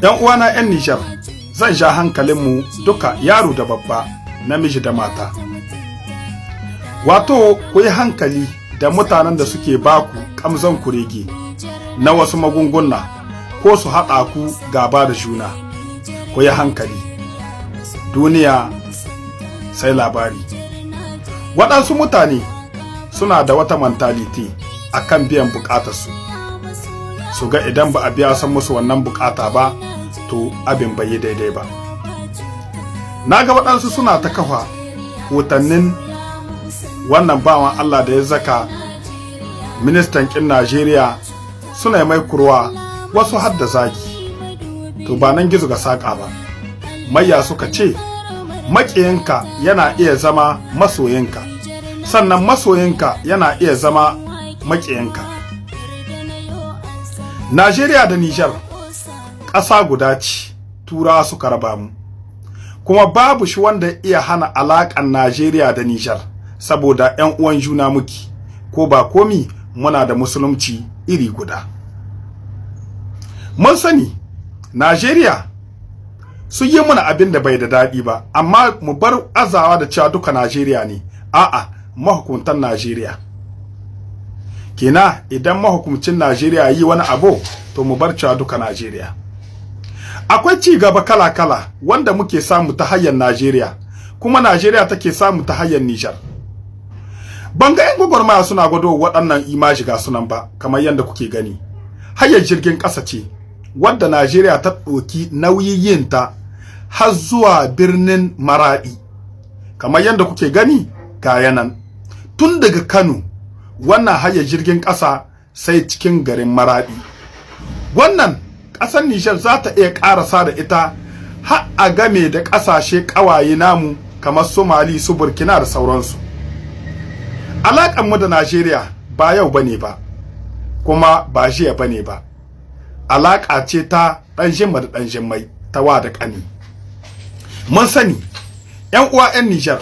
'Yan uwana 'yan Nijar, zan ja hankalinmu duka, yaro da babba, namiji da mata. Wato, ku yi hankali da mutanen da suke baku kamzon kurege na wasu magunguna ko su haɗa ku gaba da juna. Ku yi hankali. Duniya sai labari. Waɗansu mutane suna da wata mentalité a kan biyan bukatarsu. Su ga idan ba a biya san musu wannan bukata ba, to abin bai yi daidai ba. Na ga waɗansu suna ta kafa hotannin wannan bawan Allah da ya zaka ministan ƙin Najeriya, suna mai kurwa, wasu har da zagi. To, ba nan gizo ga saƙa ba. Mayya suka ce maƙiyinka yana iya zama masoyinka, sannan masoyinka yana iya zama maƙiyinka. Najeriya da Nijar ƙasa guda ce, Turawa suka raba mu. Kuma babu shi wanda iya hana alaƙan Najeriya da Nijar, saboda 'yan uwan juna muke, ko ba komi muna da musulunci iri guda. Mun sani Najeriya sun yi muna abin da bai da daɗi ba, amma mu bar azawa da cewa duka Najeriya ne. A'a, mahukuntan Najeriya. Kina idan mahukuncin Najeriya yi wani abu, to mu bar cewa duka Najeriya. Akwai ci gaba kala-kala wanda muke samu ta hanyar Najeriya, kuma Najeriya take samu ta hanyar Nijar. Ban ga 'yan gwagwarmaya suna gwado waɗannan image ga sunan ba, kamar yadda kuke gani. Hanyar jirgin ƙasa ce wadda Najeriya ta ɗauki nauyin yinta har zuwa birnin Maraɗi. Kamar yadda kuke gani, ga yanan. Tun daga Kano, wannan hanyar jirgin ƙasa sai cikin garin Maraɗi. Wannan ƙasar Nijar za ta iya ƙarasa da ita har a game da ƙasashe ƙawaye namu kamar su Mali, su Burkina da sauransu. Alaƙar mu da Najeriya ba yau bane ba, kuma ba jiya bane ba. Alaƙa ce ta ɗan jimma da ɗan jimmai, ta wa da ƙani. Mun sani, 'yan uwa 'yan Nijar,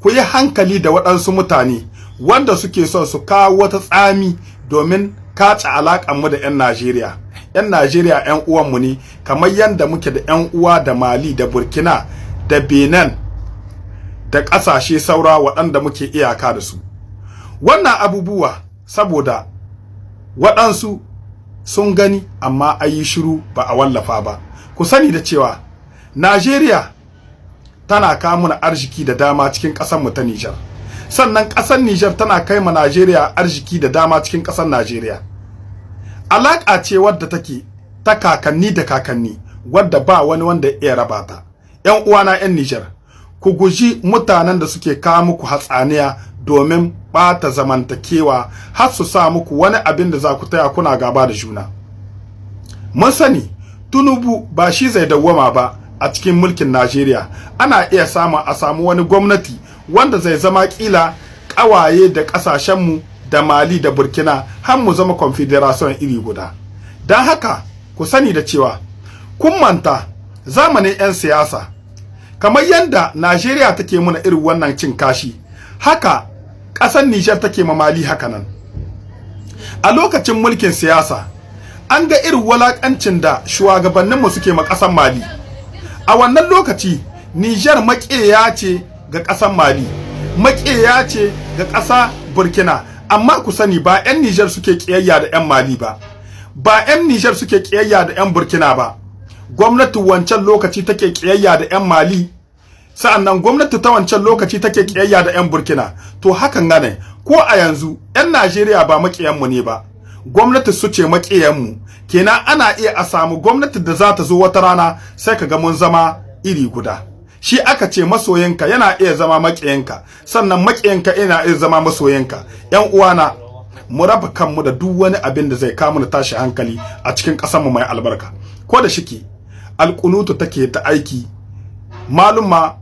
ku yi hankali da waɗansu mutane wanda suke son su kawo wata tsami domin kace alaƙar mu da 'yan Najeriya. 'Yan Najeriya 'yan uwanmu ne, kamar yadda muke da 'yan uwa da Mali da Burkina da Benin da ƙasashe saura waɗanda muke iyaka da su. Wannan abubuwa saboda waɗansu sun gani, amma a yi shiru ba a wallafa ba. Ku sani da cewa Najeriya tana kawo mana arziki da dama cikin ƙasar mu ta Nijar. Sannan ƙasar Nijar tana kai ma Najeriya arziki da dama cikin ƙasar Najeriya. Alaƙa ce wadda take ta kakanni da kakanni, wadda ba wani wanda ya iya raba ta. 'Yan uwana 'yan Nijar, ku guji mutanen da suke kawo muku hatsaniya domin ɓata zamantakewa, har su sa muku wani abin da za ku taya kuna gaba da juna. Mun sani Tinubu ba shi zai dawwama ba a cikin mulkin Najeriya. Ana iya samun a samu wani gwamnati wanda zai zama kila ƙawaye da ƙasashenmu da Mali da Burkina, har mu zama confederation iri guda. Don haka ku sani da cewa kun manta zamanin 'yan siyasa, kamar yadda Najeriya take muna irin wannan cin kashi, haka ƙasar Nijar take ma Mali haka nan. A lokacin mulkin siyasa an ga irin walakancin da shugabanninmu suke ma ƙasar Mali. A wannan lokaci Nijar maƙiya ce ga ƙasar Mali, maƙiya ce ga ƙasa Burkina. Amma ku sani, ba 'yan Nijar suke ƙiyayya da 'yan Mali ba, ba 'yan Nijar suke ƙiyayya da 'yan Burkina ba. Gwamnati wancan lokaci take ƙiyayya da 'yan Mali, sa'annan gwamnati ta wancan lokaci take ƙiyayya da 'yan Burkina. To, hakan gane ko a yanzu 'yan Najeriya ba maƙiyanmu ne ba, gwamnati su ce maƙiyanmu. Kenan ana iya a samu gwamnati da za ta zo wata rana, sai ka ga mun zama iri guda. Shi aka ce masoyinka yana iya zama maƙiyinka, sannan maƙiyinka yana iya zama masoyinka. 'Yan uwana, mu raba kanmu da duk wani abin da zai kawo mana tashi hankali a cikin ƙasarmu mai albarka. Ko da shike alƙunutu take ta aiki, maluma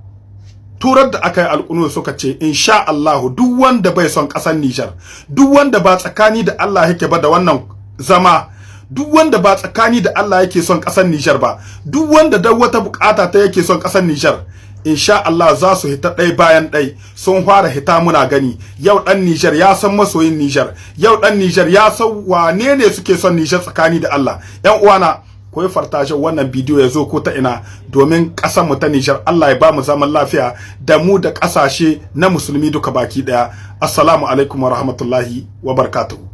turar da aka yi alƙunutu suka ce insha Allahu duk wanda bai son ƙasar Nijar, duk wanda ba tsakani da Allah yake ba da wannan zama, duk wanda ba tsakani da Allah yake son ƙasar Nijar ba, duk wanda dan wata bukata ta yake son ƙasar Nijar, insha Allah za su hita ɗai bayan ɗai. Sun fara hita, muna gani. Yau ɗan Nijar ya san masoyin Nijar, yau ɗan Nijar ya san wane ne suke son Nijar tsakani da Allah. Ƴan uwana, Ko yi partager wannan bidiyo ya zo ko ta ina, domin ƙasar mu ta Nijar Allah ya ba mu zaman lafiya da mu da ƙasashe na musulmi duka baki daya. Assalamu alaikum wa rahmatullahi wa barakatuhu.